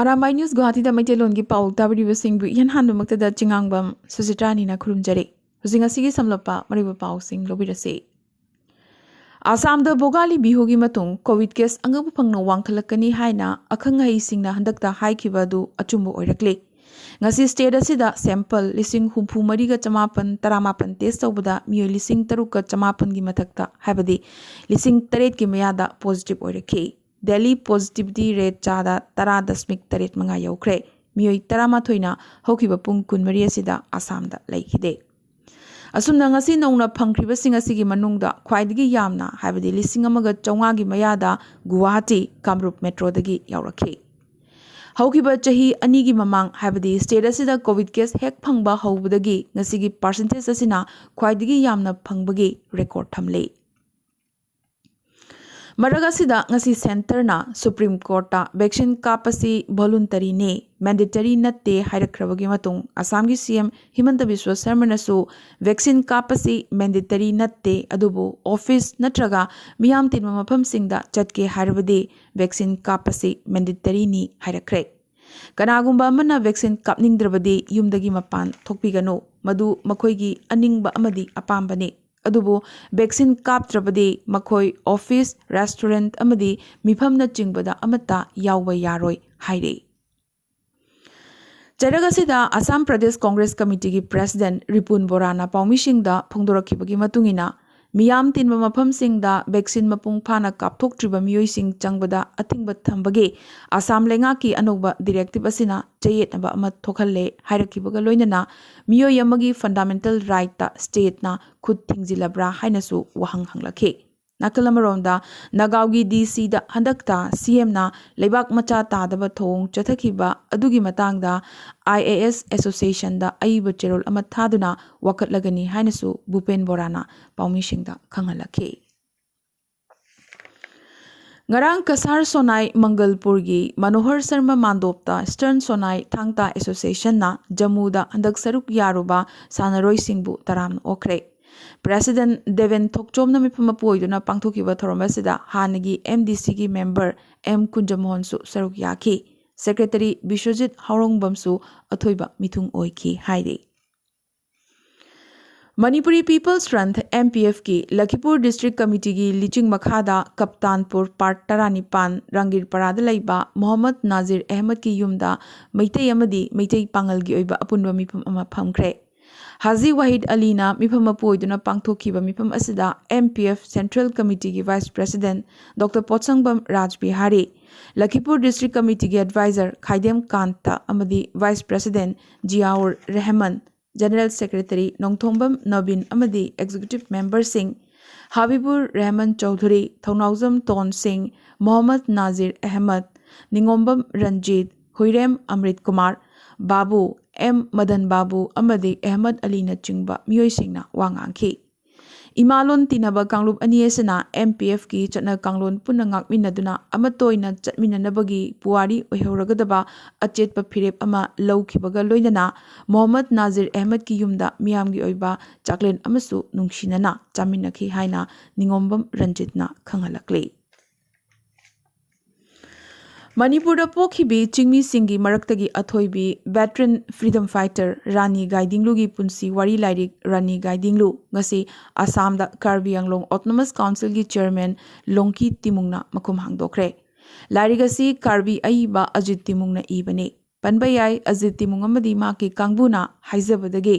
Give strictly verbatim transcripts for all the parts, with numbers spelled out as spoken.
Arambai news ꯒꯨꯋꯥꯍꯥꯇꯤꯗ ꯃꯩꯇꯩꯂꯣꯟꯒꯤ ꯄꯥꯎ ꯇꯥꯕꯤꯔꯤꯕꯁꯤꯡꯕꯨ ꯏꯍꯥꯟ ꯍꯥꯟꯕꯃꯛꯇꯗ ꯆꯤꯉꯥꯡꯕꯝ ꯁꯨꯖꯤꯇ꯭ꯔꯥꯅꯤꯅ ꯈꯨꯔꯨꯝꯖꯔꯤ꯫ ꯍꯧꯖꯤꯛ ꯉꯁꯤꯒꯤ ꯁꯝꯂꯞꯄ ꯃꯔꯨꯑꯣꯏꯕ ꯄꯥꯎꯁꯤꯡ ꯂꯧꯕꯤꯔꯁꯤ꯫ ꯑꯁꯥꯝꯗ ꯚꯣꯒꯥꯂꯤ ꯕꯤꯍꯨꯒꯤ ꯃꯇꯨꯡ ꯀꯣꯚꯤꯗ ꯀꯦꯁ ꯑꯉꯛꯄ ꯐꯪꯅ ꯋꯥꯡꯈꯠꯂꯛꯀꯅꯤ ꯍꯥꯏꯅ ꯑꯈꯪ ꯑꯍꯩꯁꯤꯡꯅ ꯍꯟꯗꯛꯇ ꯍꯥꯏꯈꯤꯕ ꯑꯗꯨ ꯑꯆꯨꯝꯕ ꯑꯣꯏꯔꯛꯂꯦ꯫ ꯉꯁꯤ ꯁ꯭ꯇꯦꯠ ꯑꯁꯤꯗ ꯁꯦꯝꯄꯜ ꯂꯤꯁꯤꯡ ꯍꯨꯝꯐꯨ ꯃꯔꯤꯒ ꯆꯃꯥꯄꯟ ꯇꯔꯥꯃꯥꯄꯟ ꯇꯦꯁ ꯇꯧꯕꯗ ꯃꯤꯑꯣꯏ ꯂꯤꯁꯤꯡ ꯇꯔꯨꯛꯀ ꯆꯃꯥꯄꯟꯒꯤ ꯃꯊꯛꯇ, ꯍꯥꯏꯕꯗꯤ ꯂꯤꯁꯤꯡ ꯇꯔꯦꯠꯀꯤ ꯃꯌꯥꯗ ꯄꯣꯖꯤꯇꯤꯚ ꯑꯣꯏꯔꯛꯈꯤ꯫ ꯗꯦꯜꯂꯤ ꯄꯣꯖꯤꯇꯤꯚꯤꯇꯤ ꯔꯦꯠ ꯆꯥꯗ ꯇꯔꯥ ꯗꯁꯃꯤꯛ ꯇꯔꯦꯠ ꯃꯉꯥ ꯌꯧꯈ꯭ꯔꯦ꯫ ꯃꯤꯑꯣꯏ ꯇꯔꯥꯃꯥꯊꯣꯏꯅ ꯍꯧꯈꯤꯕ ꯄꯨꯡ ꯀꯨꯟꯃꯔꯤ ꯑꯁꯤꯗ ꯑꯁꯥꯝꯗ ꯂꯩꯈꯤꯗꯦ꯫ ꯑꯁꯨꯝꯅ ꯉꯁꯤ ꯅꯧꯅ ꯐꯪꯈ꯭ꯔꯤꯕꯁꯤꯡ ꯑꯁꯤꯒꯤ ꯃꯅꯨꯡꯗ ꯈ꯭ꯋꯥꯏꯗꯒꯤ ꯌꯥꯝꯅ, ꯍꯥꯏꯕꯗꯤ ꯂꯤꯁꯤꯡ ꯑꯃꯒ ꯆꯥꯝꯃꯉꯥꯒꯤ ꯃꯌꯥꯗ ꯒꯨꯋꯥꯍꯥꯇꯤ ꯀꯥꯃꯔꯨꯞ ꯃꯦꯇ꯭ꯔꯣꯗꯒꯤ ꯌꯥꯎꯔꯛꯈꯤ꯫ ꯍꯧꯈꯤꯕ ꯆꯍꯤ ꯑꯅꯤꯒꯤ ꯃꯃꯥꯡ, ꯍꯥꯏꯕꯗꯤ ꯁ꯭ꯇꯦꯠ ꯑꯁꯤꯗ ꯀꯣꯚꯤꯗ ꯀꯦꯁ ꯍꯦꯛ ꯐꯪꯕ ꯍꯧꯕꯗꯒꯤ ꯉꯁꯤꯒꯤ ꯄꯥꯔꯁꯦꯟꯇꯦꯖ ꯑꯁꯤꯅ ꯈ꯭ꯋꯥꯏꯗꯒꯤ ꯌꯥꯝꯅ ꯐꯪꯕꯒꯤ ꯔꯦꯀꯣꯔꯗ ꯊꯝꯂꯤ꯫ ꯃꯔꯛ ꯑꯁꯤꯗ ꯉꯁꯤ ꯁꯦꯟꯇꯔꯅ ꯁꯨꯄ꯭ꯔꯤꯝ ꯀꯣꯔꯠꯇ ꯚꯦꯛꯁꯤꯟ ꯀꯥꯞꯄꯁꯤ ꯚꯣꯂꯨꯟꯇꯔꯤꯅꯤ, ꯃꯦꯟꯗꯦꯇꯔꯤ ꯅꯠꯇꯦ ꯍꯥꯏꯔꯛꯈ꯭ꯔꯕꯒꯤ ꯃꯇꯨꯡ ꯑꯁꯥꯝꯒꯤ ꯁꯤ ꯑꯦꯝ ꯍꯤꯃꯟꯇ ꯕꯤꯁ꯭ꯋ ꯁꯔꯃꯅꯁꯨ ꯚꯦꯛꯁꯤꯟ ꯀꯥꯞꯄꯁꯤ ꯃꯦꯟꯗꯦꯇꯔꯤ ꯅꯠꯇꯦ, ꯑꯗꯨꯕꯨ ꯑꯣꯐꯤꯁ ꯅꯠꯇ꯭ꯔꯒ ꯃꯤꯌꯥꯝ ꯇꯤꯟꯕ ꯃꯐꯝꯁꯤꯡꯗ ꯆꯠꯀꯦ ꯍꯥꯏꯔꯕꯗꯤ ꯚꯦꯛꯁꯤꯟ ꯀꯥꯞꯄꯁꯤ ꯃꯦꯟꯗꯦꯇꯔꯤꯅꯤ ꯍꯥꯏꯔꯛꯈ꯭ꯔꯦ꯫ ꯀꯅꯥꯒꯨꯝꯕ ꯑꯃꯅ ꯚꯦꯛꯁꯤꯟ ꯀꯥꯞꯅꯤꯡꯗ꯭ꯔꯕꯗꯤ ꯌꯨꯝꯗꯒꯤ ꯃꯄꯥꯟ ꯊꯣꯛꯄꯤꯒꯅꯨ, ꯃꯗꯨ ꯃꯈꯣꯏꯒꯤ ꯑꯅꯤꯡꯕ ꯑꯃꯗꯤ ꯑꯄꯥꯝꯕꯅꯤ꯫ ꯑꯗꯨꯕꯨ ꯚꯦꯛꯁꯤꯟ ꯀꯥꯞꯇ꯭ꯔꯕꯗꯤ ꯃꯈꯣꯏ ꯑꯣꯐꯤꯁ, ꯔꯦꯁꯇꯨꯔꯦꯟꯠ ꯑꯃꯗꯤ ꯃꯤꯐꯝꯅꯆꯤꯡꯕꯗ ꯑꯃꯠꯇ ꯌꯥꯎꯕ ꯌꯥꯔꯣꯏ ꯍꯥꯏꯔꯤ꯫ ꯆꯩꯔꯛ ꯑꯁꯤꯗ ꯑꯁꯥꯝ ꯄ꯭ꯔꯗꯦꯁ ꯀꯣꯡꯒ꯭ꯔꯦꯁ ꯀꯃꯤꯇꯤꯒꯤ ꯄ꯭ꯔꯦꯁꯤꯗꯦꯟꯠ ꯔꯤꯄꯨꯟ ꯕꯣꯔꯥꯅ ꯄꯥꯎꯃꯤꯁꯤꯡꯗ ꯐꯣꯡꯗꯣꯔꯛꯈꯤꯕꯒꯤ ꯃꯇꯨꯡ ꯏꯟꯅ, ꯃꯤꯌꯥꯝ ꯇꯤꯟꯕ ꯃꯐꯝꯁꯤꯡꯗ ꯚꯦꯛꯁꯤꯟ ꯃꯄꯨꯡ ꯐꯥꯅ ꯀꯥꯞꯊꯣꯛꯇ꯭ꯔꯤꯕ ꯃꯤꯑꯣꯏꯁꯤꯡ ꯆꯪꯕꯗ ꯑꯊꯤꯡꯕ ꯊꯝꯕꯒꯤ ꯑꯁꯥꯝ ꯂꯩꯉꯥꯛꯀꯤ ꯑꯅꯧꯕ ꯗꯤꯔꯦꯛꯇꯤꯕ ꯑꯁꯤꯅ ꯆꯌꯦꯠꯅꯕ ꯑꯃ ꯊꯣꯛꯍꯜꯂꯦ ꯍꯥꯏꯔꯛꯈꯤꯕꯒ ꯂꯣꯏꯅꯅ, ꯃꯤꯑꯣꯏ ꯑꯃꯒꯤ ꯐꯟꯗꯥꯃꯦꯟꯇꯦꯜ ꯔꯥꯏꯠꯇ ꯁ꯭ꯇꯦꯠꯅ ꯈꯨꯠ ꯊꯤꯡꯖꯤꯜꯂꯕ꯭ꯔꯥ ꯍꯥꯏꯅꯁꯨ ꯋꯥꯍꯪ ꯍꯪꯂꯛꯈꯤ꯫ ꯅꯥꯀꯜ ꯑꯃꯔꯣꯝꯗ, ꯅꯥꯒꯥꯎꯒꯤ ꯗꯤ ꯁꯤꯗ ꯍꯟꯗꯛꯇ ꯁꯤ ꯑꯦꯝꯅ ꯂꯩꯕꯥꯛ ꯃꯆꯥ ꯇꯥꯗꯕ ꯊꯧꯑꯣꯡ ꯆꯠꯊꯈꯤꯕ ꯑꯗꯨꯒꯤ ꯃꯇꯥꯡꯗ ꯑꯥꯏ ꯑꯦ ꯑꯦꯁ ꯑꯦꯁꯣꯁꯤꯌꯦꯁꯟꯗ ꯑꯏꯕ ꯆꯦꯔꯣꯜ ꯑꯃ ꯊꯥꯗꯨꯅ ꯋꯥꯀꯠꯂꯒꯅꯤ ꯍꯥꯏꯅꯁꯨ ꯚꯨꯄꯦꯟ ꯕꯣꯔꯥꯅ ꯄꯥꯎꯃꯤꯁꯤꯡꯗ ꯈꯪꯍꯜꯂꯛꯈꯤ꯫ ꯉꯔꯥꯡ ꯀꯁꯥꯔ ꯁꯣꯅꯥꯏ ꯃꯪꯒꯜꯄꯨꯔꯒꯤ ꯃꯅꯣꯍꯔ ꯁꯔꯃ ꯃꯥꯟꯗꯣꯞꯇ ꯏꯁꯇꯔꯟ ꯁꯣꯅꯥꯏ ꯊꯥꯡ ꯇꯥ ꯑꯦꯁꯣꯁꯤꯌꯦꯁꯟꯅ ꯖꯝꯃꯨꯗ ꯍꯟꯗꯛ ꯁꯔꯨꯛ ꯌꯥꯔꯨꯕ ꯁꯥꯟꯅꯔꯣꯏꯁꯤꯡꯕꯨ ꯇꯔꯥꯝꯅ ꯑꯣꯛꯈ꯭ꯔꯦ꯫ ꯄ꯭ꯔꯦꯁꯤꯗꯦꯟꯠ ꯗꯦꯕꯦꯟ ꯊꯣꯛꯆꯣꯝꯅ ꯃꯤꯐꯝ ꯃꯄꯨ ꯑꯣꯏꯗꯨꯅ ꯄꯥꯡꯊꯣꯛꯈꯤꯕ ꯊꯧꯔꯝ ꯑꯁꯤꯗ ꯍꯥꯟꯅꯒꯤ ꯑꯦꯝ ꯗꯤ ꯁꯤꯒꯤ ꯃꯦꯝꯕꯔ ꯑꯦꯝ ꯀꯨꯟꯖꯃꯣꯍꯟꯁꯨ ꯁꯔꯨꯛ ꯌꯥꯈꯤ꯫ ꯁꯦꯀ꯭ꯔꯦꯇꯔꯤ ꯕꯤꯁ꯭ꯋꯖꯤꯠ ꯍꯥꯎꯔꯣꯡꯕꯝꯁꯨ ꯑꯊꯣꯏꯕ ꯃꯤꯊꯨꯡ ꯑꯣꯏꯈꯤ ꯍꯥꯏꯔꯤ꯫ Manipuri people's front, M P ꯑꯦꯐꯀꯤ ꯂꯈꯤꯄꯨꯔ ꯗꯤꯁꯇ꯭ꯔꯤꯛ ꯀꯃꯤꯇꯤꯒꯤ ꯂꯤꯆꯤꯡ ꯃꯈꯥꯗ ꯀꯞꯇꯥꯟꯄꯨꯔ ꯄꯥꯔꯠ ꯇꯔꯥꯅꯤꯄꯥꯟ ꯔꯥꯡꯒꯤꯔꯄꯥꯔꯥꯗ ꯂꯩꯕ ꯃꯣꯍꯝꯃꯗ ꯅꯥꯖꯤꯔ ꯑꯍꯃꯗꯀꯤ ꯌꯨꯝꯗ ꯃꯩꯇꯩ ꯑꯃꯗꯤ ꯃꯩꯇꯩ ꯄꯥꯉꯜꯒꯤ ꯑꯣꯏꯕ ꯑꯄꯨꯟꯕ ꯃꯤꯐꯝ ꯑꯃ ꯐꯝꯈ꯭ꯔꯦ꯫ ꯍꯥꯖꯤ ꯋꯥꯍꯤꯗ ꯑꯂꯤꯅ ꯃꯤꯐꯝ ꯃꯄꯨ ꯑꯣꯏꯗꯨꯅ ꯄꯥꯡꯊꯣꯛꯈꯤꯕ ꯃꯤꯐꯝ ꯑꯁꯤꯗ ꯑꯦꯝ ꯄꯤ ꯑꯦꯐ ꯁꯦꯟꯇ꯭ꯔꯦꯜ ꯀꯃꯤꯇꯤꯒꯤ vice president doctor Potsangbam Raj Bihari, Lakhipur district ꯀꯃꯤꯇꯤꯒꯤ ꯑꯦꯗꯚꯥꯏꯖꯔ ꯈꯥꯏꯗꯦꯝ ꯀꯥꯟꯇ ꯑꯃꯗꯤ vice president Jiaur Rehman, general secretary Nongthombam Nobin ꯑꯃꯗꯤ ꯑꯦꯛꯖꯤꯀ꯭ꯌꯨꯇꯤꯚ ꯃꯦꯝꯕꯔꯁꯤꯡ ꯍꯥꯕꯤꯕꯨꯔ ꯔꯦꯍꯃꯟ ꯆꯧꯙꯨꯔꯤ, ꯊꯧꯅꯥꯎꯖꯝ ꯇꯣꯟ ꯁꯤꯡ, ꯃꯣꯍꯝꯃꯗ ꯅꯥꯖꯤꯔ ꯑꯍꯃꯗ, ꯅꯤꯉꯣꯝꯕꯝ ꯔꯟꯖꯤꯠ, ꯍꯨꯏꯔꯦꯝ ꯑꯃ꯭ꯔꯤꯠ ꯀꯨꯃꯥꯔ, ꯕꯥꯕꯨ, ꯑꯦꯝ ꯃꯗꯟ ꯕꯥꯕꯨ ꯑꯃꯗꯤ ꯑꯍꯃꯗ ꯑꯂꯤꯅꯆꯤꯡꯕ ꯃꯤꯑꯣꯏꯁꯤꯡꯅ ꯋꯥ ꯉꯥꯡꯈꯤ꯫ ꯏꯃꯥꯂꯣꯟ ꯇꯤꯟꯅꯕ ꯀꯥꯡꯂꯨꯞ ꯑꯅꯤ ꯑꯁꯤꯅ ꯑꯦꯝ ꯄꯤ ꯑꯦꯐꯀꯤ ꯆꯠꯅ ꯀꯥꯡꯂꯣꯟ ꯄꯨꯟꯅ ꯉꯥꯛꯃꯤꯟꯅꯗꯨꯅ ꯑꯃꯠꯇ ꯑꯣꯏꯅ ꯆꯠꯃꯤꯟꯅꯅꯕꯒꯤ ꯄꯨꯋꯥꯔꯤ ꯑꯣꯏꯍꯧꯔꯒꯗꯕ ꯑꯆꯦꯠꯄ ꯐꯤꯔꯦꯞ ꯑꯃ ꯂꯧꯈꯤꯕꯒ ꯂꯣꯏꯅꯅ ꯃꯣꯍꯝꯃꯗ ꯅꯥꯖꯤꯔ ꯑꯍꯃꯗꯀꯤ ꯌꯨꯝꯗ ꯃꯤꯌꯥꯝꯒꯤ ꯑꯣꯏꯕ ꯆꯥꯛꯂꯦꯟ ꯑꯃꯁꯨ ꯅꯨꯡꯁꯤꯅꯅ ꯆꯥꯃꯤꯟꯅꯈꯤ ꯍꯥꯏꯅ ꯅꯤꯉꯣꯝꯕꯝ ꯔꯟꯖꯤꯠꯅ ꯈꯪꯍꯜꯂꯛꯂꯤ꯫ ꯃꯅꯤꯄꯨꯔꯗ ꯄꯣꯛꯈꯤꯕꯤ ꯆꯤꯡꯃꯤꯁꯤꯡꯒꯤ ꯃꯔꯛꯇꯒꯤ ꯑꯊꯣꯏꯕꯤ veteran freedom fighter ꯔꯥꯅꯤ ꯒꯥꯏꯗꯤꯡꯂꯨꯒꯤ ꯄꯨꯟꯁꯤ ꯋꯥꯔꯤ ꯂꯥꯏꯔꯤꯛ ꯔꯥꯅꯤ ꯒꯥꯏꯗꯤꯡꯂꯨ ꯉꯁꯤ ꯑꯁꯥꯝꯗ ꯀꯥꯔꯕꯤ ꯑꯪꯂꯣꯡ ꯑꯣꯇꯣꯅꯣꯃꯁ ꯀꯥꯎꯟꯁꯤꯜꯒꯤ ꯆꯤꯌꯔꯃꯦꯟ ꯂꯣꯡꯀꯤ ꯇꯤꯃꯨꯡꯅ ꯃꯈꯨꯝ ꯍꯥꯡꯗꯣꯛꯈ꯭ꯔꯦ꯫ ꯂꯥꯏꯔꯤꯛ ꯑꯁꯤ ꯀꯥꯔꯕꯤ ꯑꯏꯕ ꯑꯖꯤꯠ ꯇꯤꯃꯨꯡꯅ ꯏꯕꯅꯤ꯫ ꯄꯟꯕ ꯌꯥꯏ, ꯑꯖꯤꯠ ꯇꯤꯃꯨꯡ ꯑꯃꯗꯤ ꯃꯍꯥꯛꯀꯤ ꯀꯥꯡꯕꯨꯅ ꯍꯥꯏꯖꯕꯗꯒꯤ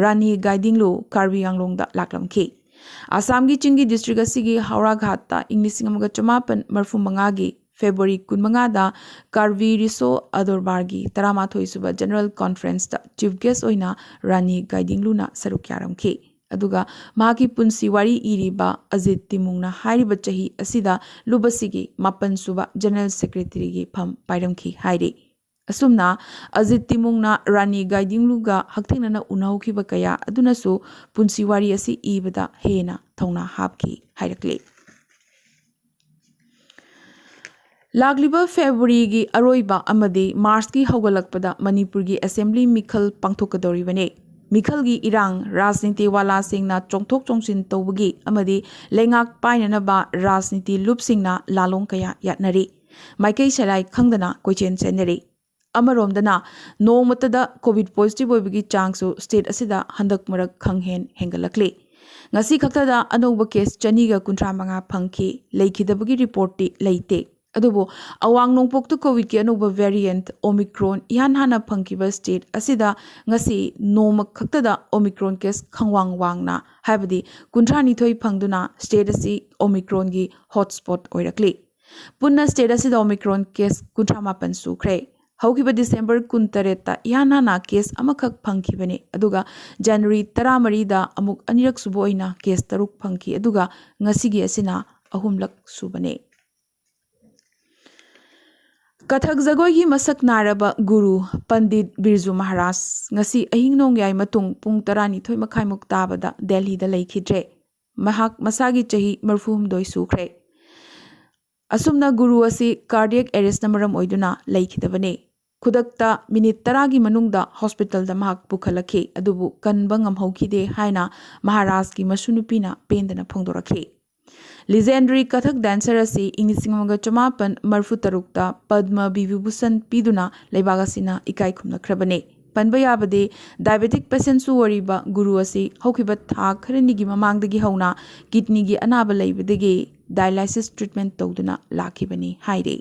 ꯔꯥꯅꯤ ꯒꯥꯏꯗꯤꯡꯂꯨ ꯀꯥꯔꯕꯤ ꯑꯪꯂꯣꯡꯗ ꯂꯥꯛꯂꯝꯈꯤ꯫ ꯑꯁꯥꯝꯒꯤ ꯆꯤꯡꯒꯤ ꯗꯤꯁꯇ꯭ꯔꯤꯛ ꯑꯁꯤꯒꯤ ꯍꯧꯔꯥꯘꯥꯠꯇ ꯏꯪ ꯂꯤꯁꯤꯡ ꯑꯃꯒ ꯆꯃꯥꯄꯟ ꯃꯔꯐꯨ ꯃꯉꯥꯒꯤ ꯐꯦꯕ꯭ꯔꯨꯋꯥꯔꯤ ꯀꯨꯟꯃꯉꯥꯗ ꯀꯥꯔꯕꯤ ꯔꯤꯁꯣ ꯑꯗꯣꯔꯕꯥꯔꯒꯤ ꯇꯔꯥꯃꯥꯊꯣꯏ ꯁꯨꯕ ꯖꯦꯅꯔꯦꯜ ꯀꯣꯟꯐ꯭ꯔꯦꯟꯁꯇ ꯆꯤꯐ ꯒꯦꯁ ꯑꯣꯏꯅ ꯔꯥꯅꯤ ꯒꯥꯏꯗꯤꯡꯂꯨꯅ ꯁꯔꯨꯛ ꯌꯥꯔꯝꯈꯤ꯫ ꯑꯗꯨꯒ ꯃꯍꯥꯛꯀꯤ ꯄꯨꯟꯁꯤ ꯋꯥꯔꯤ ꯏꯔꯤꯕ ꯑꯖꯤꯠ ꯇꯤꯃꯨꯡꯅ ꯍꯥꯏꯔꯤꯕ ꯆꯍꯤ ꯑꯁꯤꯗ ꯂꯨꯞ ꯑꯁꯤꯒꯤ ꯃꯥꯄꯟ ꯁꯨꯕ ꯖꯦꯅꯔꯦꯜ ꯁꯦꯀ꯭ꯔꯦꯇꯔꯤꯒꯤ ꯐꯝ ꯄꯥꯏꯔꯝꯈꯤ ꯍꯥꯏꯔꯤ꯫ ꯑꯁꯨꯝꯅ ꯑꯖꯤꯠ ꯇꯤꯃꯨꯡꯅ ꯔꯥꯅꯤ ꯒꯥꯏꯗꯤꯡꯂꯨꯒ ꯍꯛꯊꯦꯡꯅꯅ ꯎꯅꯍꯧꯈꯤꯕ ꯀꯌꯥ ꯑꯗꯨꯅꯁꯨ ꯄꯨꯟꯁꯤ ꯋꯥꯔꯤ ꯑꯁꯤ ꯏꯕꯗ ꯍꯦꯟꯅ ꯊꯧꯅꯥ ꯍꯥꯞꯈꯤ ꯍꯥꯏꯔꯛꯂꯤ꯫ ꯂꯥꯛꯂꯤꯕ ꯐꯦꯕ꯭ꯔꯨꯋꯥꯔꯤꯒꯤ ꯑꯔꯣꯏꯕ ꯑꯃꯗꯤ ꯃꯥꯔꯆꯀꯤ ꯍꯧꯒꯠꯂꯛꯄꯗ ꯃꯅꯤꯄꯨꯔꯒꯤ ꯑꯦꯁꯦꯝꯕ꯭ꯂꯤ ꯃꯤꯈꯜ ꯄꯥꯡꯊꯣꯛꯀꯗꯧꯔꯤꯕꯅꯤ꯫ ꯃꯤꯈꯜꯒꯤ ꯏꯔꯥꯡ, ꯔꯥꯖꯅꯤꯇꯤ ꯋꯥꯂꯥꯁꯤꯡꯅ ꯆꯣꯡꯊꯣꯛ ꯆꯣꯡꯁꯤꯟ ꯇꯧꯕꯒꯤ ꯑꯃꯗꯤ ꯂꯩꯉꯥꯛ ꯄꯥꯏꯅꯅꯕ ꯔꯥꯖꯅꯤꯇꯤ ꯂꯨꯞꯁꯤꯡꯅ ꯂꯥꯂꯣꯡ ꯀꯌꯥ ꯌꯥꯠꯅꯔꯤ꯫ ꯃꯥꯏꯀꯩ ꯁꯂꯥꯏ ꯈꯪꯗꯅ ꯀꯣꯏꯆꯦꯟ ꯆꯦꯟꯅꯔꯤ꯫ ꯑꯃꯔꯣꯝꯗꯅ, ꯅꯣꯡꯃꯇꯗ ꯀꯣꯚꯤꯗ ꯄꯣꯖꯤꯇꯤꯚ ꯑꯣꯏꯕꯒꯤ ꯆꯥꯡꯁꯨ ꯁ꯭ꯇꯦꯠ ꯑꯁꯤꯗ ꯍꯟꯗꯛ ꯃꯔꯛ ꯈꯪꯍꯦꯟ ꯍꯦꯟꯒꯠꯂꯛꯂꯤ꯫ ꯉꯁꯤ ꯈꯛꯇꯗ ꯑꯅꯧꯕ ꯀꯦꯁ ꯆꯅꯤꯒ ꯀꯨꯟꯊ꯭ꯔꯥ ꯃꯉꯥ ꯐꯪꯈꯤ꯫ ꯂꯩꯈꯤꯗꯕꯒꯤ ꯔꯤꯄꯣꯔꯠꯇꯤ ꯂꯩꯇꯦ꯫ ꯑꯗꯨꯕꯨ ꯑꯋꯥꯡ ꯅꯣꯡꯄꯣꯛꯇ ꯀꯣꯚꯤꯗꯀꯤ ꯑꯅꯧꯕ ꯚꯦꯔꯤꯌꯦꯟꯠ ꯑꯣꯃꯤꯀ꯭ꯔꯣꯟ ꯏꯍꯥꯟ ꯍꯥꯟꯅ ꯐꯪꯈꯤꯕ ꯁ꯭ꯇꯦꯠ ꯑꯁꯤꯗ ꯉꯁꯤ ꯅꯣꯡꯃ ꯈꯛꯇꯗ ꯑꯣꯃꯤꯀ꯭ꯔꯣꯟ ꯀꯦꯁ ꯈꯪꯋꯥꯡ ꯋꯥꯡꯅ, ꯍꯥꯏꯕꯗꯤ ꯀꯨꯟꯊ꯭ꯔꯥ ꯅꯤꯊꯣꯏ ꯐꯪꯗꯨꯅ ꯁ꯭ꯇꯦꯠ ꯑꯁꯤ ꯑꯣꯃꯤꯀ꯭ꯔꯣꯟꯒꯤ ꯍꯣꯠꯁ꯭ꯄꯣꯠ ꯑꯣꯏꯔꯛꯂꯤ꯫ ꯄꯨꯟꯅ ꯁ꯭ꯇꯦꯠ ꯑꯁꯤꯗ ꯑꯣꯃꯤꯀ꯭ꯔꯣꯟ ꯀꯦꯁ ꯀꯨꯟꯊ꯭ꯔꯥ ꯃꯥꯄꯟ ꯁꯨꯈ꯭ꯔꯦ꯫ ꯍꯧꯈꯤꯕ ꯗꯤꯁꯦꯝꯕꯔ ꯀꯨꯟꯇꯔꯦꯠꯇ ꯏꯍꯥꯟ ꯍꯥꯟꯅ ꯀꯦꯁ ꯑꯃꯈꯛ ꯐꯪꯈꯤꯕꯅꯤ, ꯑꯗꯨꯒ ꯖꯅꯋꯥꯔꯤ ꯇꯔꯥꯃꯔꯤꯗ ꯑꯃꯨꯛ ꯑꯅꯤꯔꯛ ꯁꯨꯕ ꯑꯣꯏꯅ ꯀꯦꯁ ꯇꯔꯨꯛ ꯐꯪꯈꯤ, ꯑꯗꯨꯒ ꯉꯁꯤꯒꯤ ꯑꯁꯤꯅ ꯑꯍꯨꯝꯂꯛ ꯁꯨꯕꯅꯤ꯫ ꯀꯊꯛ ꯖꯒꯣꯏꯒꯤ ꯃꯁꯛ ꯅꯥꯏꯔꯕ ꯒꯨꯔꯨ ꯄꯟꯗꯤꯠ ꯕꯤꯔꯖꯨ ꯃꯍꯥꯔꯥꯖ ꯉꯁꯤ ꯑꯍꯤꯡ ꯅꯣꯡꯌꯥꯏ ꯃꯇꯨꯡ ꯄꯨꯡ ꯇꯔꯥꯅꯤꯊꯣꯏ ꯃꯈꯥꯏꯃꯨꯛ ꯇꯥꯕꯗ ꯗꯦꯜꯍꯤꯗ ꯂꯩꯈꯤꯗ꯭ꯔꯦ꯫ ꯃꯍꯥꯛ ꯃꯁꯥꯒꯤ ꯆꯍꯤ ꯃꯔꯤꯐꯨꯍꯨꯝꯗꯣꯏ ꯁꯨꯈ꯭ꯔꯦ꯫ ꯑꯁꯨꯝꯅ ꯒꯨꯔꯨ ꯑꯁꯤ ꯀꯥꯔꯗꯤꯌꯦꯛ ꯑꯦꯔꯦꯁꯅ ꯃꯔꯝ ꯑꯣꯏꯗꯨꯅ ꯂꯩꯈꯤꯗꯕꯅꯤ꯫ ꯈꯨꯗꯛꯇ ꯃꯤꯅꯤꯠ ꯇꯔꯥꯒꯤ ꯃꯅꯨꯡꯗ ꯍꯣꯁꯄꯤꯇꯥꯜꯗ ꯃꯍꯥꯛ ꯄꯨꯈꯠꯂꯛꯈꯤ, ꯑꯗꯨꯕꯨ ꯀꯟꯕ ꯉꯝꯍꯧꯈꯤꯗꯦ ꯍꯥꯏꯅ ꯃꯍꯥꯔꯥꯖꯀꯤ ꯃꯁꯨ ꯅꯨꯄꯤꯅ ꯄꯦꯟꯗꯅ ꯐꯣꯡꯗꯣꯔꯛꯈꯤ꯫ ꯂꯤꯖꯦꯟꯗꯔꯤ ꯀꯊꯛ ꯗꯥꯟꯁꯔ ꯑꯁꯤ ꯏꯪ ꯂꯤꯁꯤꯡ ꯑꯃꯒ ꯆꯃꯥꯄꯟ ꯃꯔꯤꯐꯨ ꯇꯔꯨꯛꯇ ꯄꯗꯃ ꯕꯤꯚꯨꯚꯨꯁꯟ ꯄꯤꯗꯨꯅ ꯂꯩꯕꯥꯛ ꯑꯁꯤꯅ ꯏꯀꯥꯏ ꯈꯨꯝꯅꯈ꯭ꯔꯕꯅꯤ꯫ ꯄꯟꯕ ꯌꯥꯕꯗꯤ, ꯗꯥꯏꯕꯦꯇꯤꯛ ꯄꯦꯁꯦꯟꯁꯨ ꯑꯣꯏꯔꯤꯕ ꯒꯨꯔꯨ ꯑꯁꯤ ꯍꯧꯈꯤꯕ ꯊꯥ ꯈꯔꯅꯤꯒꯤ ꯃꯃꯥꯡꯗꯒꯤ ꯍꯧꯅ ꯀꯤꯗꯅꯤꯒꯤ ꯑꯅꯥꯕ ꯂꯩꯕꯗꯒꯤ ꯗꯥꯏꯂꯥꯏꯁꯤꯁ ꯇ꯭ꯔꯤꯠꯃꯦꯟꯠ ꯇꯧꯗꯨꯅ ꯂꯥꯛꯈꯤꯕꯅꯤ ꯍꯥꯏꯔꯤ꯫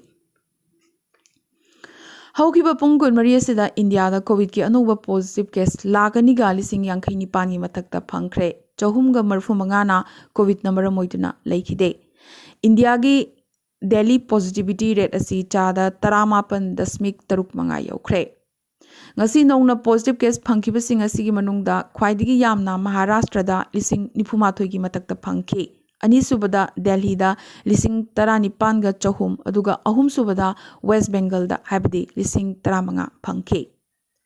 ꯍꯧꯈꯤꯕ ꯄꯨꯡ ꯀꯨꯟꯃꯔꯤ ꯑꯁꯤꯗ ꯏꯟꯗꯤꯌꯥꯗ ꯀꯣꯚꯤꯗꯀꯤ ꯑꯅꯧꯕ ꯄꯣꯖꯤꯇꯤꯚ ꯀꯦꯁ ꯂꯥꯈ ꯑꯅꯤꯒ ꯂꯤꯁꯤꯡ ꯌꯥꯡꯈꯩ ꯅꯤꯄꯥꯟꯒꯤ ꯃꯊꯛꯇ ꯐꯪꯈ꯭ꯔꯦ꯫ ꯆꯍꯨꯝꯒ ꯃꯔꯤꯐꯨ ꯃꯉꯥꯅ ꯀꯣꯚꯤꯗꯅ ꯃꯔꯝ ꯑꯣꯏꯗꯨꯅ ꯂꯩꯈꯤꯗꯦ꯫ ꯏꯟꯗꯤꯌꯥꯒꯤ ꯗꯦꯂꯤ ꯄꯣꯖꯤꯇꯤꯚꯤꯇꯤ ꯔꯦꯠ ꯑꯁꯤ ꯆꯥꯗ ꯇꯔꯥꯃꯥꯄꯟ ꯗꯁꯃꯤꯛ ꯇꯔꯨꯛ ꯃꯉꯥ ꯌꯧꯈ꯭ꯔꯦ꯫ ꯉꯁꯤ ꯅꯧꯅ ꯄꯣꯖꯤꯇꯤꯚ ꯀꯦꯁ ꯐꯪꯈꯤꯕꯁꯤꯡ ꯑꯁꯤꯒꯤ ꯃꯅꯨꯡꯗ ꯈ꯭ꯋꯥꯏꯗꯒꯤ ꯌꯥꯝꯅ ꯃꯍꯥꯔꯥꯁꯇ꯭ꯔꯗ ꯂꯤꯁꯤꯡ ꯅꯤꯐꯨꯃꯥꯊꯣꯏꯒꯤ ꯃꯊꯛꯇ ꯐꯪꯈꯤ꯫ ꯑꯅꯤꯁꯨꯕꯗ ꯗꯦꯜꯍꯤꯗ ꯂꯤꯁꯤꯡ ꯇꯔꯥꯅꯤꯄꯥꯟꯒ ꯆꯍꯨꯝ, ꯑꯗꯨꯒ ꯑꯍꯨꯝꯁꯨꯕꯗ ꯋꯦꯁ ꯕꯦꯡꯒꯜꯗ, ꯍꯥꯏꯕꯗꯤ ꯂꯤꯁꯤꯡ ꯇꯔꯥꯃꯉꯥ ꯐꯪꯈꯤ꯫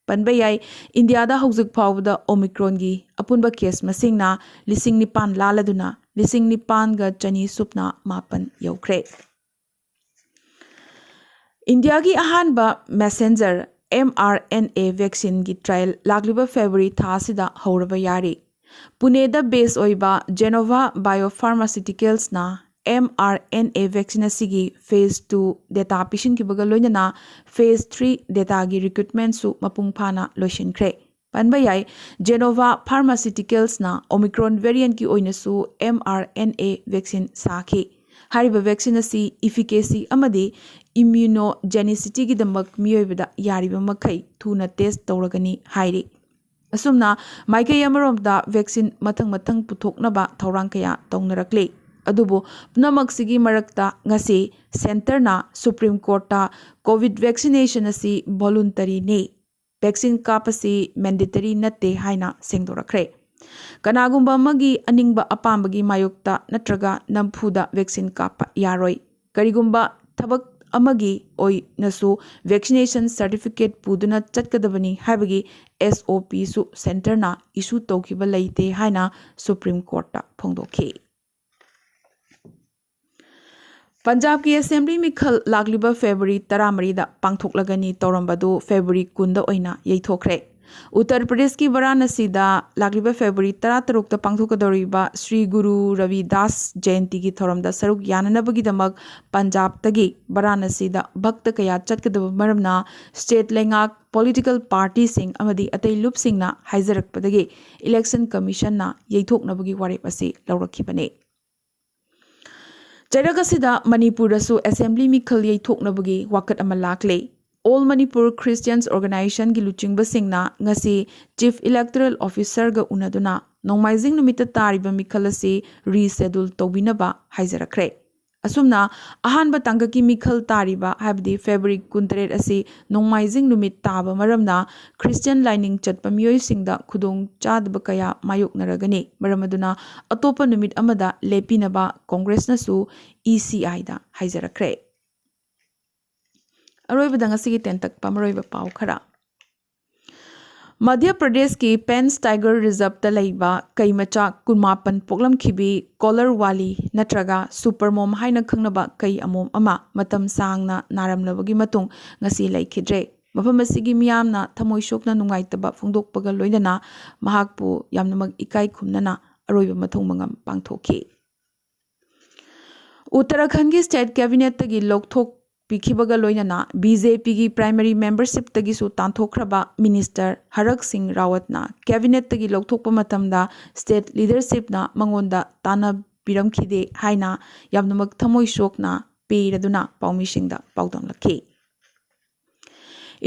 ꯄꯟꯕ ꯌꯥꯏ, ꯏꯟꯗꯤꯌꯥꯗ ꯍꯧꯖꯤꯛ ꯐꯥꯎꯕꯗ ꯑꯣꯃꯤꯀ꯭ꯔꯣꯟꯒꯤ ꯑꯄꯨꯟꯕ ꯀꯦꯁ ꯃꯁꯤꯡꯅ ꯂꯤꯁꯤꯡ ꯅꯤꯄꯥꯟ ꯂꯥꯜꯂꯗꯨꯅ ꯂꯤꯁꯤꯡ ꯅꯤꯄꯥꯟꯒ ꯆꯅꯤ ꯁꯨꯞꯅ ꯃꯥꯄꯟ ꯌꯧꯈ꯭ꯔꯦ꯫ ꯏꯟꯗꯤꯌꯥꯒꯤ ꯑꯍꯥꯟꯕ ꯃꯦꯁꯦꯟꯖꯔ ꯑꯦꯝ ꯑꯥꯔ ꯑꯦꯟ ꯑꯦ ꯚꯦꯛꯁꯤꯟꯒꯤ ꯇ꯭ꯔꯥꯌꯦꯜ ꯂꯥꯛꯂꯤꯕ ꯐꯦꯕ꯭ꯔꯨꯋꯥꯔꯤ ꯊꯥ ꯑꯁꯤꯗ ꯍꯧꯔꯕ ꯌꯥꯔꯤ꯫ ꯄꯨꯅꯦꯗ ꯕꯦꯁ ꯑꯣꯏꯕ ꯖꯦꯅꯣꯚꯥ ꯕꯥꯏꯑꯣꯐꯥꯔꯃꯥꯁꯤꯎꯇꯤꯀꯦꯜꯁꯅ M R N A vaccine ꯑꯁꯤꯒꯤ phase two data ꯄꯤꯁꯤꯟꯈꯤꯕꯒ ꯂꯣꯏꯅꯅ phase three dataꯒꯤ recruitmentꯁꯨ ꯃꯄꯨꯡ ꯐꯥꯅ ꯂꯣꯏꯁꯤꯟꯈ꯭ꯔꯦ꯫ ꯄꯟꯕ ꯌꯥꯏ, Genova Pharmaceuticalsꯅ Omicron variantꯀꯤ ꯑꯣꯏꯅꯁꯨ M R N A vaccine ꯁꯥꯈꯤ꯫ ꯍꯥꯏꯔꯤꯕ vaccine ꯑꯁꯤ efficacy ꯑꯃꯗꯤ immunogenicity ꯒꯤꯗꯃꯛ ꯃꯤꯑꯣꯏꯕꯗ ꯌꯥꯔꯤꯕ ꯃꯈꯩ ꯊꯨꯅ test ꯇꯧꯔꯒꯅꯤ ꯍꯥꯏꯔꯤ꯫ ꯑꯁꯨꯝꯅ ꯃꯥꯏꯀꯩ ꯑꯃꯔꯣꯝꯗ vaccine ꯃꯊꯪ ꯃꯊꯪ ꯄꯨꯊꯣꯛꯅꯕ ꯊꯧꯔꯥꯡ ꯀꯌꯥ ꯇꯧꯅꯔꯛꯂꯤ꯫ ꯑꯗꯨꯕꯨ ꯄꯨꯝꯅꯃꯛꯁꯤꯒꯤ ꯃꯔꯛꯇ ꯉꯁꯤ centreꯅ Supreme Courtꯇ COVID vaccination ꯑꯁꯤ voluntary ꯅꯤ, vaccine ꯀꯥꯞꯄꯁꯤ mandatory ꯅꯠꯇꯦ ꯍꯥꯏꯅ ꯁꯦꯡꯗꯣꯔꯛꯈ꯭ꯔꯦ꯫ ꯀꯅꯥꯒꯨꯝꯕ ꯑꯃꯒꯤ ꯑꯅꯤꯡꯕ ꯑꯄꯥꯝꯕꯒꯤ ꯃꯥꯌꯣꯛꯇ ꯅꯠꯇ꯭ꯔꯒ ꯅꯝꯐꯨꯗ vaccine ꯀꯥꯞꯄ ꯌꯥꯔꯣꯏ꯫ ꯀꯔꯤꯒꯨꯝꯕ ꯊꯕꯛ ꯑꯃꯒꯤ ꯑꯣꯏꯅꯁꯨ vaccination certificate ꯄꯨꯗꯨꯅ ꯆꯠꯀꯗꯕꯅꯤ ꯍꯥꯏꯕꯒꯤ S O Pꯁꯨ centreꯅ issue ꯇꯧꯈꯤꯕ ꯂꯩꯇꯦ ꯍꯥꯏꯅ Supreme Courtꯇ ꯐꯣꯡꯗꯣꯛꯈꯤ꯫ ꯄꯟꯖꯥꯕꯀꯤ assembly ꯃꯤꯈꯜ ꯂꯥꯛꯂꯤꯕ February ꯇꯔꯥꯃꯔꯤꯗ ꯄꯥꯡꯊꯣꯛꯂꯒꯅꯤ ꯇꯧꯔꯝꯕꯗꯨ February ꯀꯨꯟꯗ ꯑꯣꯏꯅ ꯌꯩꯊꯣꯛꯈ꯭ꯔꯦ꯫ ꯎꯠꯇꯔ ꯄ꯭ꯔꯗꯦꯁꯀꯤ ꯕꯔꯥꯅꯁꯤꯗ ꯂꯥꯛꯂꯤꯕ February ꯇꯔꯥꯇꯔꯨꯛꯇ ꯄꯥꯡꯊꯣꯛꯀꯗꯧꯔꯤꯕ ꯁ꯭ꯔꯤ ꯒꯨꯔꯨ ꯔꯕꯤꯗꯥꯁ ꯖꯌꯟꯇꯤꯒꯤ ꯊꯧꯔꯝꯗ ꯁꯔꯨꯛ ꯌꯥꯅꯅꯕꯒꯤꯗꯃꯛ ꯄꯟꯖꯥꯕꯇꯒꯤ ꯕꯔꯥꯅꯁꯤꯗ ꯚꯛꯇ ꯀꯌꯥ ꯆꯠꯀꯗꯕ ꯃꯔꯝꯅ state ꯂꯩꯉꯥꯛ, political partyꯁꯤꯡ ꯑꯃꯗꯤ ꯑꯇꯩ ꯂꯨꯞꯁꯤꯡꯅ ꯍꯥꯏꯖꯔꯛꯄꯗꯒꯤ Election Commissionꯅ ꯌꯩꯊꯣꯛꯅꯕꯒꯤ ꯋꯥꯔꯦꯞ ꯑꯁꯤ ꯂꯧꯔꯛꯈꯤꯕꯅꯤ꯫ ꯆꯩꯔꯛ ꯑꯁꯤꯗ ꯃꯅꯤꯄꯨꯔꯗꯁꯨ assembly ꯃꯤꯈꯜ ꯌꯩꯊꯣꯛꯅꯕꯒꯤ ꯋꯥꯀꯠ ꯑꯃ ꯂꯥꯛꯂꯦ꯫ All Manipur Christians Organizationꯒꯤ ꯂꯨꯆꯤꯡꯕꯁꯤꯡꯅ ꯉꯁꯤ Chief Electoral Officerꯒ ꯎꯅꯗꯨꯅ ꯅꯣꯡꯃꯥꯏꯖꯤꯡ ꯅꯨꯃꯤꯠꯇ ꯇꯥꯔꯤꯕ ꯃꯤꯈꯜ ꯑꯁꯤ reschedule ꯇꯧꯕꯤꯅꯕ ꯍꯥꯏꯖꯔꯛꯈ꯭ꯔꯦ꯫ ꯑꯁꯨꯝꯅ ꯑꯍꯥꯟꯕ ꯇꯥꯡꯀꯛꯀꯤ ꯃꯤꯈꯜ ꯇꯥꯔꯤꯕ, ꯍꯥꯏꯕꯗꯤ February ꯀꯨꯟꯇꯔꯦꯠ ꯑꯁꯤ ꯅꯣꯡꯃꯥꯏꯖꯤꯡ ꯅꯨꯃꯤꯠ ꯇꯥꯕ ꯃꯔꯝꯅ Christian ꯂꯥꯏꯅꯤꯡ ꯆꯠꯄ ꯃꯤꯑꯣꯏꯁꯤꯡꯗ ꯈꯨꯗꯣꯡ ꯆꯥꯗꯕ ꯀꯌꯥ ꯃꯥꯌꯣꯛꯅꯔꯒꯅꯤ꯫ ꯃꯔꯝ ꯑꯗꯨꯅ ꯑꯇꯣꯞꯄ ꯅꯨꯃꯤꯠ ꯑꯃꯗ ꯂꯦꯞꯄꯤꯅꯕ Congressꯅꯁꯨ ECIꯗ ꯍꯥꯏꯖꯔꯛꯈ꯭ꯔꯦ꯫ ꯑꯔꯣꯏꯕꯗ ꯉꯁꯤꯒꯤ ꯇꯦꯟꯇꯛꯄ ꯃꯔꯨꯑꯣꯏꯕ ꯄꯥꯎ ꯈꯔ꯫ ꯃꯙ꯭ꯌ ꯄ꯭ꯔꯗꯦꯁꯀꯤ Panch Tiger Reserveꯇ ꯂꯩꯕ ꯀꯩ ꯃꯆꯥ ꯀꯨꯟꯃꯥꯄꯟ ꯄꯣꯛꯂꯝꯈꯤꯕꯤ ꯀꯣꯂꯔ ꯋꯥꯂꯤ ꯅꯠꯇ꯭ꯔꯒ ꯁꯨꯄꯔ ꯃꯣꯝ ꯍꯥꯏꯅ ꯈꯪꯅꯕ ꯀꯩ ꯑꯃꯣꯝ ꯑꯃ ꯃꯇꯝ ꯁꯥꯡꯅ ꯅꯥꯔꯝꯂꯕꯒꯤ ꯃꯇꯨꯡ ꯉꯁꯤ ꯂꯩꯈꯤꯗ꯭ꯔꯦ꯫ ꯃꯐꯝ ꯑꯁꯤꯒꯤ ꯃꯤꯌꯥꯝꯅ ꯊꯃꯣꯏ ꯁꯣꯛꯅ ꯅꯨꯡꯉꯥꯏꯇꯕ ꯐꯣꯡꯗꯣꯛꯄꯒ ꯂꯣꯏꯅꯅ ꯃꯍꯥꯛꯄꯨ ꯌꯥꯝꯅꯃꯛ ꯏꯀꯥꯏ ꯈꯨꯝꯅꯅ ꯑꯔꯣꯏꯕ ꯃꯊꯧ ꯃꯉꯝ ꯄꯥꯡꯊꯣꯛꯈꯤ꯫ ꯎꯠꯇꯔꯥꯈꯟꯒꯤ ꯁ꯭ꯇꯦꯠ ꯀꯦꯕꯤꯅꯦꯠꯇꯒꯤ ꯂꯧꯊꯣꯛꯄꯤꯈꯤꯕꯒ ꯂꯣꯏꯅꯅ ꯕꯤ ꯖꯦ ꯄꯤꯒꯤ ꯄ꯭ꯔꯥꯏꯃꯔꯤ ꯃꯦꯝꯕꯔꯁꯤꯞꯇꯒꯤꯁꯨ ꯇꯥꯟꯊꯣꯛꯈ꯭ꯔꯕ ꯃꯤꯅꯤꯁꯇꯔ ꯍꯔꯛ ꯁꯤꯡ ꯔꯥꯋꯠꯅ ꯀꯦꯕꯤꯅꯦꯠꯇꯒꯤ ꯂꯧꯊꯣꯛꯄ ꯃꯇꯝꯗ ꯁ꯭ꯇꯦꯠ ꯂꯤꯗꯔꯁꯤꯞꯅ ꯃꯉꯣꯟꯗ ꯇꯥꯟꯅꯕꯤꯔꯝꯈꯤꯗꯦ ꯍꯥꯏꯅ ꯌꯥꯝꯅꯃꯛ ꯊꯃꯣꯏ ꯁꯣꯛꯅ ꯄꯦꯔꯗꯨꯅ ꯄꯥꯎꯃꯤꯁꯤꯡꯗ ꯄꯥꯎꯗꯝꯂꯛꯈꯤ꯫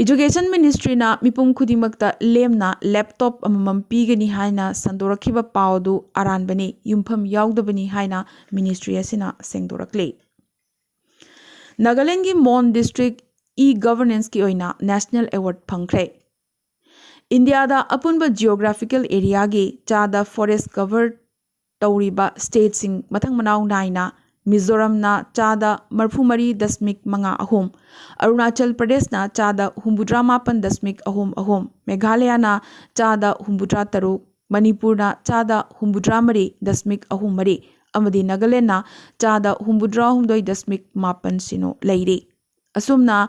ꯏꯖꯨꯀꯦꯁꯟ ꯃꯤꯅꯤꯁꯇ꯭ꯔꯤꯅ ꯃꯤꯄꯨꯝ ꯈꯨꯗꯤꯡꯃꯛꯇ ꯂꯦꯝꯅ ꯂꯦꯞꯇꯣꯞ ꯑꯃꯃꯝ ꯄꯤꯒꯅꯤ ꯍꯥꯏꯅ ꯁꯟꯗꯣꯔꯛꯈꯤꯕ ꯄꯥꯎ ꯑꯗꯨ ꯑꯔꯥꯟꯕꯅꯤ, ꯌꯨꯝꯐꯝ ꯌꯥꯎꯗꯕꯅꯤ ꯍꯥꯏꯅ ꯃꯤꯅꯤꯁꯇ꯭ꯔꯤ ꯑꯁꯤꯅ ꯁꯦꯡꯗꯣꯔꯛꯂꯤ꯫ ꯅꯥꯒꯥꯂꯦꯟꯗꯒꯤ ꯃꯣꯟ ꯗꯤꯁꯇ꯭ꯔꯤꯛ ꯏ ꯒꯚꯔꯅꯦꯟꯁꯀꯤ ꯑꯣꯏꯅ ꯅꯦꯁꯅꯦꯜ ꯑꯦꯋꯥꯔꯗ ꯐꯪꯈ꯭ꯔꯦ꯫ ꯏꯟꯗꯤꯌꯥꯗ ꯑꯄꯨꯟꯕ ꯖꯤꯑꯣꯒ꯭ꯔꯥꯐꯤꯀꯦꯜ ꯑꯦꯔꯤꯌꯥꯒꯤ ꯆꯥꯗ ꯐꯣꯔꯦꯁ ꯀꯚꯔ ꯇꯧꯔꯤꯕ ꯁ꯭ꯇꯦꯠꯁꯤꯡ ꯃꯊꯪ ꯃꯅꯥꯎ ꯅꯥꯏꯅ ꯃꯤꯖꯣꯔꯥꯝꯅ ꯆꯥꯗ ꯃꯔꯤꯐꯨ ꯃꯔꯤ ꯗꯁꯃꯤꯛ ꯃꯉꯥ ꯑꯍꯨꯝ, ꯑꯔꯨꯅꯥꯆꯜ ꯄ꯭ꯔꯗꯦꯁꯅ ꯆꯥꯗ ꯍꯨꯝꯐꯨꯇꯔꯥ ꯃꯥꯄꯟ ꯗꯁꯃꯤꯛ ꯑꯍꯨꯝ ꯑꯍꯨꯝ, ꯃꯦꯘꯥꯂꯌꯥꯅ ꯆꯥꯗ ꯍꯨꯝꯐꯨꯇꯔꯥ ꯇꯔꯨꯛ, ꯃꯅꯤꯄꯨꯔꯅ ꯆꯥꯗ ꯍꯨꯝꯐꯨꯇꯔꯥ ꯃꯔꯤ ꯗꯁꯃꯤꯛ ꯑꯍꯨꯝ ꯃꯔꯤ ꯑꯃꯗꯤ ꯅꯥꯒꯥꯂꯦꯟꯗꯅ ꯆꯥꯗ ꯍꯨꯝꯐꯨꯇꯔꯥ ꯍꯨꯝꯗꯣꯏ ꯗꯁꯃꯤꯛ ꯃꯥꯄꯟ ꯁꯤꯅꯣ ꯂꯩꯔꯤ꯫ ꯑꯁꯨꯝꯅ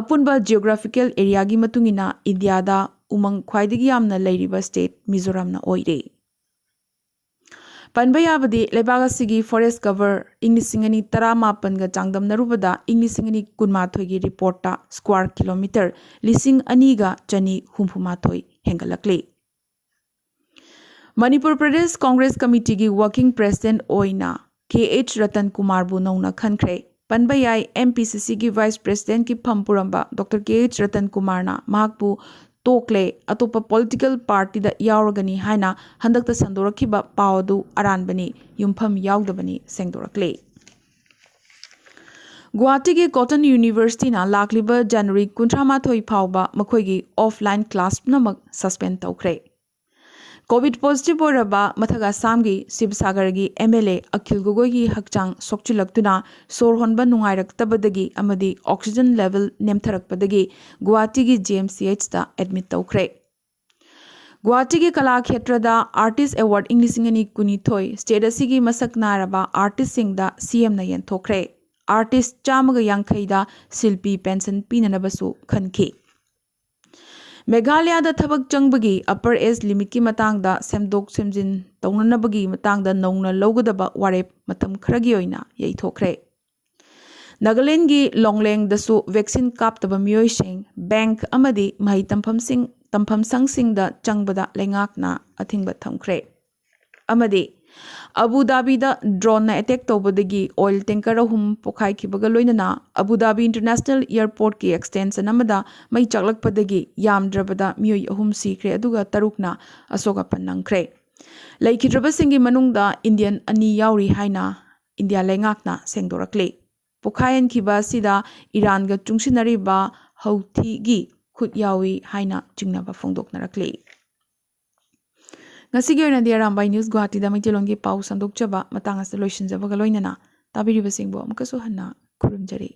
ꯑꯄꯨꯟꯕ ꯖꯤꯑꯣꯒ꯭ꯔꯥꯐꯤꯀꯦꯜ ꯑꯦꯔꯤꯌꯥꯒꯤ ꯃꯇꯨꯡ ꯏꯟꯅ ꯏꯟꯗꯤꯌꯥꯗ ꯎꯃꯪ ꯈ꯭ꯋꯥꯏꯗꯒꯤ ꯌꯥꯝꯅ ꯂꯩꯔꯤꯕ ꯁ꯭ꯇꯦꯠ ꯃꯤꯖꯣꯔꯥꯝꯅ ꯑꯣꯏꯔꯦ꯫ ꯄꯟꯕ ꯌꯥꯕꯗꯤ ꯂꯩꯕꯥꯛ ꯑꯁꯤꯒꯤ ꯐꯣꯔꯦꯁ ꯀꯚꯔ ꯏꯪ ꯂꯤꯁꯤꯡ ꯑꯅꯤ ꯇꯔꯥꯃꯥꯄꯟꯒ ꯆꯥꯡꯗꯝꯅꯔꯨꯕꯗ ꯏꯪ ꯂꯤꯁꯤꯡ ꯑꯅꯤ ꯀꯨꯟꯃꯥꯊꯣꯏꯒꯤ ꯔꯤꯄꯣꯔꯠꯇ ꯁ꯭ꯀ꯭ꯋꯥꯔ ꯀꯤꯂꯣꯃꯤꯇꯔ ꯂꯤꯁꯤꯡ ꯑꯅꯤꯒ ꯆꯅꯤ ꯍꯨꯝꯐꯨꯃꯥꯊꯣꯏ ꯍꯦꯟꯒꯠꯂꯛꯂꯤ꯫ ꯃꯅꯤꯄꯨꯔ ꯄ꯭ꯔꯗꯦꯁ ꯀꯣꯡꯒ꯭ꯔꯦꯁ ꯀꯃꯤꯇꯤꯒꯤ ꯋꯥꯔꯀꯤꯡ ꯄ꯭ꯔꯦꯁꯤꯗꯦꯟꯠ ꯑꯣꯏꯅ ꯀꯦ ꯑꯩꯆ ꯔꯇꯟ ꯀꯨꯃꯥꯔꯕꯨ ꯅꯧꯅ ꯈꯟꯈ꯭ꯔꯦ꯫ ꯄꯟꯕ ꯌꯥꯏ, ꯑꯦꯝ ꯄꯤ ꯁꯤ ꯁꯤꯒꯤ ꯚꯥꯏꯁ ꯄ꯭ꯔꯦꯁꯤꯗꯦꯟꯠꯀꯤ ꯐꯝ ꯄꯨꯔꯝꯕ ꯗꯣꯛꯇꯔ ꯀꯦ ꯑꯩꯆ ꯔꯇꯟ ꯀꯨꯃꯥꯔꯅ ꯃꯍꯥꯛꯄꯨ ꯇꯣꯛꯂꯦ, ꯑꯇꯣꯞꯄ ꯄꯣꯂꯤꯇꯤꯀꯦꯜ ꯄꯥꯔꯇꯤꯗ ꯌꯥꯎꯔꯒꯅꯤ ꯍꯥꯏꯅ ꯍꯟꯗꯛꯇ ꯁꯟꯗꯣꯔꯛꯈꯤꯕ ꯄꯥꯎ ꯑꯗꯨ ꯑꯔꯥꯟꯕꯅꯤ, ꯌꯨꯝꯐꯝ ꯌꯥꯎꯗꯕꯅꯤ ꯁꯦꯡꯗꯣꯔꯛꯂꯦ꯫ ꯒꯨꯋꯥꯍꯥꯇꯤꯒꯤ ꯀꯣꯇꯟ ꯌꯨꯅꯤꯚꯔꯁꯤꯇꯤꯅ ꯂꯥꯛꯂꯤꯕ ꯖꯅꯋꯥꯔꯤ ꯀꯨꯟꯊ꯭ꯔꯥ ꯃꯥꯊꯣꯏ ꯐꯥꯎꯕ ꯃꯈꯣꯏꯒꯤ ꯑꯣꯐꯂꯥꯏꯟ ꯀ꯭ꯂꯥꯁ ꯄꯨꯝꯅꯃꯛ ꯁꯁꯄꯦꯟ ꯇꯧꯈ꯭ꯔꯦ꯫ ꯀꯣꯚꯤꯗ ꯄꯣꯖꯤꯇꯤꯚ ꯑꯣꯏꯔꯕ ꯃꯊꯛ ꯑꯁꯥꯝꯒꯤ ꯁꯤꯕꯁꯥꯒꯔꯒꯤ ꯑꯦꯝ ꯑꯦꯜ ꯑꯦ ꯑꯈꯤꯜ ꯒꯣꯒꯣꯏꯒꯤ ꯍꯛꯆꯥꯡ ꯁꯣꯛꯆꯤꯜꯂꯛꯇꯨꯅ ꯁꯣꯔ ꯍꯣꯟꯕ ꯅꯨꯡꯉꯥꯏꯔꯛꯇꯕꯗꯒꯤ ꯑꯃꯗꯤ ꯑꯣꯛꯁꯤꯖꯟ ꯂꯦꯚꯦꯜ ꯅꯦꯝꯊꯔꯛꯄꯗꯒꯤ ꯒꯨꯋꯥꯍꯥꯇꯤꯒꯤ ꯖꯤ ꯑꯦꯝ ꯁꯤ ꯑꯩꯆꯇ ꯑꯦꯗꯃꯤꯠ ꯇꯧꯈ꯭ꯔꯦ꯫ ꯒꯨꯋꯥꯍꯥꯇꯤꯒꯤ ꯀꯂꯥꯈꯦꯇ꯭ꯔꯗ ꯑꯥꯔꯇꯤꯁ ꯑꯦꯋꯥꯔꯗ ꯏꯪ ꯂꯤꯁꯤꯡ ꯑꯅꯤ ꯀꯨꯟꯅꯤꯊꯣꯏ ꯁ꯭ꯇꯦꯠ ꯑꯁꯤꯒꯤ ꯃꯁꯛ ꯅꯥꯏꯔꯕ ꯑꯥꯔꯇꯤꯁꯁꯤꯡꯗ ꯁꯤ ꯑꯦꯝꯅ ꯌꯦꯟꯊꯣꯛꯈ꯭ꯔꯦ꯫ ꯑꯥꯔꯇꯤꯁ ꯆꯥꯝꯃꯒ ꯌꯥꯡꯈꯩꯗ ꯁꯤꯜꯄꯤ ꯄꯦꯟꯁꯟ ꯄꯤꯅꯅꯕꯁꯨ ꯈꯟꯈꯤ꯫ ꯃꯦꯘꯥꯂꯌꯥꯗ ꯊꯕꯛ ꯆꯪꯕꯒꯤ ꯑꯄꯔ ꯑꯦꯖ ꯂꯤꯃꯤꯠꯀꯤ ꯃꯇꯥꯡꯗ ꯁꯦꯝꯗꯣꯛ ꯁꯦꯝꯖꯤꯟ ꯇꯧꯅꯅꯕꯒꯤ ꯃꯇꯥꯡꯗ ꯅꯧꯅ ꯂꯧꯒꯗꯕ ꯋꯥꯔꯦꯞ ꯃꯇꯝ ꯈꯔꯒꯤ ꯑꯣꯏꯅ ꯌꯩꯊꯣꯛꯈ꯭ꯔꯦ꯫ ꯅꯥꯒꯥꯂꯦꯟꯒꯤ ꯂꯣꯡꯂꯦꯡꯗꯁꯨ ꯚꯦꯛꯁꯤꯟ ꯀꯥꯞꯇꯕ ꯃꯤꯑꯣꯏꯁꯤꯡ ꯕꯦꯡꯛ ꯑꯃꯗꯤ ꯃꯍꯩ ꯇꯝꯐꯝꯁꯤꯡ ꯇꯝꯐꯝꯁꯪꯁꯤꯡꯗ ꯆꯪꯕꯗ ꯂꯩꯉꯥꯛꯅ ꯑꯊꯤꯡꯕ ꯊꯝꯈ꯭ꯔꯦ꯫ ꯑꯃꯗꯤ ꯑꯕꯨ ꯙꯥꯕꯤꯗ ꯗ꯭ꯔꯣꯟꯅ ꯑꯦꯇꯦꯛ ꯇꯧꯕꯗꯒꯤ ꯑꯣꯏꯜ ꯇꯦꯡꯀꯔ ꯑꯍꯨꯝ ꯄꯣꯈꯥꯏꯈꯤꯕꯒ ꯂꯣꯏꯅꯅ ꯑꯕꯨ ꯙꯥꯕꯤ ꯏꯟꯇꯔꯅꯦꯁꯅꯦꯜ ꯑꯦꯌꯔꯄꯣꯔꯠꯀꯤ ꯑꯦꯛꯁꯇꯦꯟꯁꯟ ꯑꯃꯗ ꯃꯩ ꯆꯥꯛꯂꯛꯄꯗꯒꯤ ꯌꯥꯝꯗ꯭ꯔꯕꯗ ꯃꯤꯑꯣꯏ ꯑꯍꯨꯝ ꯁꯤꯈ꯭ꯔꯦ, ꯑꯗꯨꯒ ꯇꯔꯨꯛꯅ ꯑꯁꯣꯛ ꯑꯄꯟ ꯅꯪꯈ꯭ꯔꯦ꯫ ꯂꯩꯈꯤꯗ꯭ꯔꯕꯁꯤꯡꯒꯤ ꯃꯅꯨꯡꯗ ꯏꯟꯗꯤꯌꯟ ꯑꯅꯤ ꯌꯥꯎꯔꯤ ꯍꯥꯏꯅ ꯏꯟꯗꯤꯌꯥ ꯂꯩꯉꯥꯛꯅ ꯁꯦꯡꯗꯣꯔꯛꯂꯤ꯫ ꯄꯣꯈꯥꯏꯍꯟꯈꯤꯕ ꯑꯁꯤꯗ ꯏꯔꯥꯟꯒ ꯆꯨꯡꯁꯤꯟꯅꯔꯤꯕ ꯍꯧꯊꯤꯒꯤ ꯈꯨꯠ ꯌꯥꯎꯏ ꯍꯥꯏꯅ ꯆꯤꯡꯅꯕ ꯐꯣꯡꯗꯣꯛꯅꯔꯛꯂꯤ꯫ ꯉꯁꯤꯒꯤ ꯑꯣꯏꯅꯗꯤ ꯑꯔꯥꯝꯕꯥꯏ ꯅ꯭ꯌꯨꯁ ꯒꯨꯋꯥꯍꯥꯇꯤꯗ ꯃꯩꯇꯩꯂꯣꯟꯒꯤ ꯄꯥꯎ ꯁꯟꯗꯣꯛꯆꯕ ꯃꯇꯥꯡ ꯑꯁꯤꯗ ꯂꯣꯏꯁꯤꯟꯖꯕꯒ ꯂꯣꯏꯅꯅ ꯇꯥꯕꯤꯔꯤꯕꯁꯤꯡꯕꯨ ꯑꯃꯨꯛꯀꯁꯨ ꯍꯟꯅ ꯈꯨꯔꯨꯝꯖꯔꯤ꯫